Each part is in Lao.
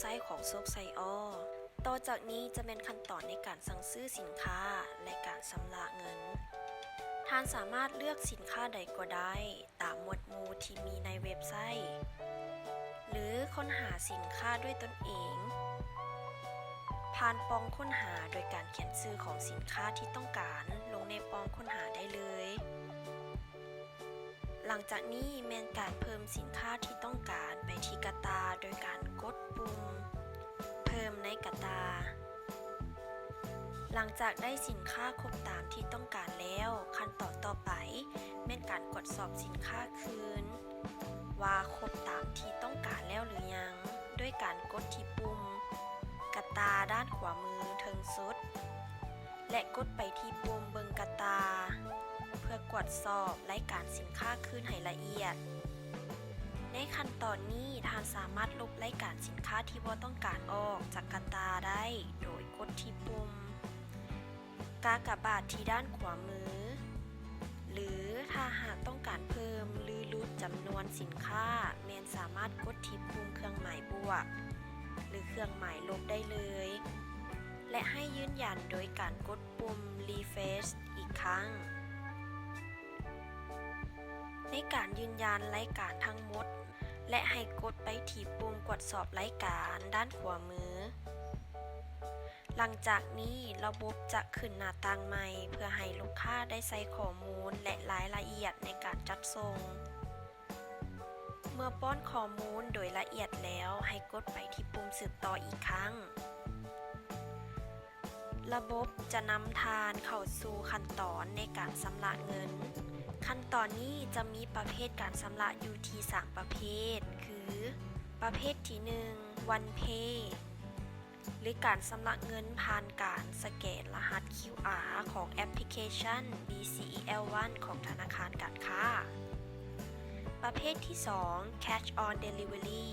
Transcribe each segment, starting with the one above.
ໄຊຂອງໂຊກໄຊອໍ. ຕໍ່ຈາກນີ້ຈະແມ່ນຂັ້ນຕອນໃນການສັ່ງຊື້ສິນຄ້າ ແລະ ການຊຳລະເງິນ. ທ່ານສາມາດເລືອກສິນຄ້າໃດກໍໄດ້ຕາມໝວດໝູ່ທີ່ມີໃນເວັບໄຊ ຫຼື ຄົ້ນຫາສິນຄ້າດ້ວຍຕົນເອງ ຜ່ານປ່ອງຄົ້ນຫາໂດຍການຂຽນຊື່ຂອງສິນຄ້າທີ່ຕ້ອງການລົງໃນປ່ອງຄົ້ນຫາໄດ້ເລີຍ. ຫຼັງຈາກນີ້ແມ່ນການເພີ່ມສິນຄ້າທີ່ຕ້ອງການໄປທີ່ກະຕ່າໂດຍການກົດປຸ່ມເພີ່ມໃນກະຕ່າ. ຫຼັງຈາກໄດ້ສິນຄ້າຄົບຕາມທີ່ຕ້ອງການແລ້ວ, ຂັ້ນຕອນຕໍ່ໄປແມ່ນການກວດສອບສິນຄ້າຄືນ ວ່າຄົບຕາມທີ່ຕ້ອງການແລ້ວຫຼືຍັງ ດ້ວຍການກົດທີ່ປຸ່ມກະຕ່າດ້ານຂວາມືເທິງສຸດ ແລະ ກົດໄປທີ່ປຸ່ມເບິ່ງກະຕ່າ ເພື່ອກວດສອບລາຍການສິນຄ້າຄືນໃຫ້ລະອຽດ. ໃນຂັ້ນຕອນນີ້, ທ່ານສາມາດລົບລາຍການສິນຄ້າທີ່ບໍ່ຕ້ອງການອອກຈາກກະຕ່າໄດ້ ໂດຍກົດທີ່ປຸ່ມກາກະບາດທີ່ດ້ານຂວາມື ຫຼື ຖ້າຫາກຕ້ອງການເພີ່ມ ຫຼື ຫຼຸດຈຳນວນສິນຄ້າ, ແມ່ນສາມາດກົດທີ່ປຸ່ມເຄື່ອງໝາຍບວກ ຫຼື ເຄື່ອງໝາຍລົບໄດ້ເລີຍ ແລະ ໃຫ້ຢືນຢັນໂດຍການກົດປຸ່ມ Refresh ອີກຄັ້ງ. ໃນການຢືນຢັນລາຍການທັງໝົດ ແລະ ໃຫ້ກົດໄປທີ່ປຸ່ມກວດສອບລາຍການດ້ານຂວາມື. ຫຼັງຈາກນີ້, ລະບົບຈະຂຶ້ນໜ້າຕ່າງໃໝ່ເພື່ອໃຫ້ລູກຄ້າໄດ້ໃສ່ຂໍ້ມູນ ແລະ ລາຍລະອຽດໃນການຈັດສົ່ງ. ເມື່ອປ້ອນຂໍ້ມູນໂດຍລະອຽດແລ້ວ, ໃຫ້ກົດໄປທີ່ປຸ່ມສືບຕໍ່ອີກຄັ້ງ. ລະບົບຈະນຳທ່ານເຂົ້າສູ່ຂັ້ນຕອນໃນການຊຳລະເງິນ. ຂັ້ນຕອນນີ້ຈະມີປະເພດການຊຳລະຢູ່ທີ່ສາມປະເພດ ຄື ປະເພດທີໜຶ່ງ One Pay ຫຼື ການຊຳລະເງິນຜ່ານການສະແກນລະຫັດ ຄິວອາ ຂອງແອັບພລິເຄຊັນ ບີຊີອີແອລວັນ ຂອງທະນາຄານການຄ້າ. ປະເພດທີສອງ Cash on Delivery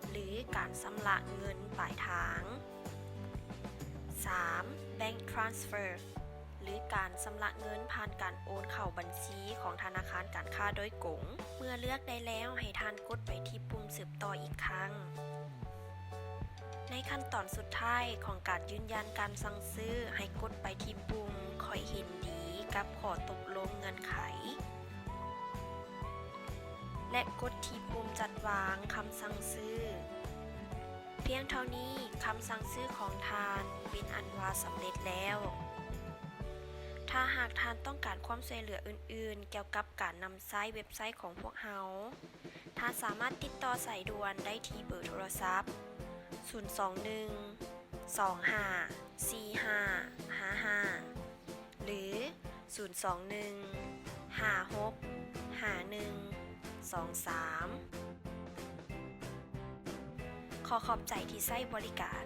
ຫຼື ການຊຳລະເງິນປາຍທາງ. ສາມ Bank Transfer ຫຼື ການຊຳລະເງິນຜ່ານການໂອນເຂົ້າບັນຊີຂອງທະນາຄານການຄ້າໂດຍກົງ. ເມື່ອເລືອກໄດ້ແລ້ວ, ໃຫ້ທ່ານກົດໄປທີ່ປຸ່ມສືບຕໍ່ອີກຄັ້ງ. ໃນຂັ້ນຕອນສຸດທ້າຍຂອງການຢືນຢັນການສັ່ງຊື້, ໃຫ້ກົດໄປທີ່ປຸ່ມ ຂ້ອຍເຫັນດີກັບຂໍ້ຕົກລົງເງື່ອນໄຂ ແລະ ກົດທີ່ປຸ່ມຈັດວາງຄຳສັ່ງຊື້. ພຽງເທົ່ານີ້, ຄຳສັ່ງຊື້ຂອງທ່ານເປັນອັນວ່າສຳເລັດແລ້ວ. ຖ້າຫາກທ່ານຕ້ອງການຄວາມຊ່ວຍເຫຼືອອື່ນໆ ກ່ຽວກັບການນຳໃຊ້ເວັບໄຊຂອງພວກເຮົາ, ທ່ານສາມາດຕິດຕໍ່ສາຍດ່ວນໄດ້ທີ່ເບີໂທລະສັບ ສູນສອງໜຶ່ງ ສອງຫ້າ ສີ່ຫ້າ ຫ້າຫ້າ ຫຼື ສູນສອງໜຶ່ງ ຫ້າຫົກ ຫ້າໜຶ່ງ ສອງສາມ. ຂໍຂອບໃຈທີ່ໃຊ້ບໍລິການ.